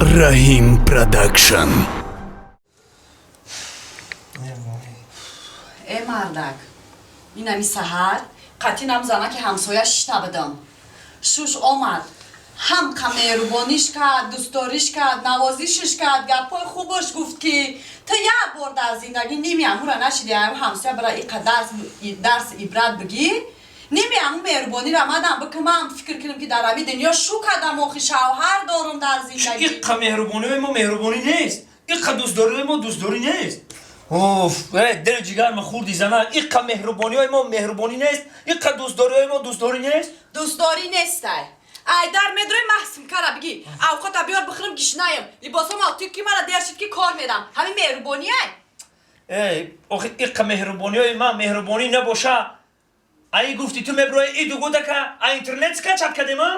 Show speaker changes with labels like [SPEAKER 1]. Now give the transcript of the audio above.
[SPEAKER 1] Раҳим Продакшн.
[SPEAKER 2] Э, мардак, инами саҳар қатинам занаки ҳамсоя шишта будам. Шуш омад, ҳам қа меҳрубониш кард, дӯстдориш кард, навозишиш кард, гапҳои хубаш гуфт, ки ту як бор дар зиндагӣ ними амура нашиди. Ам ҳамсоя бара иқа дарс ибрат бигир, ними аму меҳрубонира мадам бикумам, фикр кунам, ки дар ами дунё шу кардам, охи шавҳар дорум дар зиндагӣ.
[SPEAKER 3] Иққа меҳрубониҳои мо меҳрубонӣ нест, иққа дӯстдориҳои мо дӯстдорӣ нест. Оф, э, дилу ҷигарма хурди, зана. Иққа меҳрубониҳои мо меҳрубонӣ нест, иққа дӯстдориҳои мо дӯстдорӣ нест.
[SPEAKER 2] Дӯстдорӣ нестай. Айдар медрои маҳсимкара биги, авқота биёр бихӯрам, гишнаем, либосом ту ки мара дер шид, ки кор мерам. Ҳамин меҳрубониай?
[SPEAKER 3] Э, охи иққа меҳрубониҳои ман меҳрубонӣ набоша, аи гуфти ту меброи иду гудака а интернет скачать кардем, а?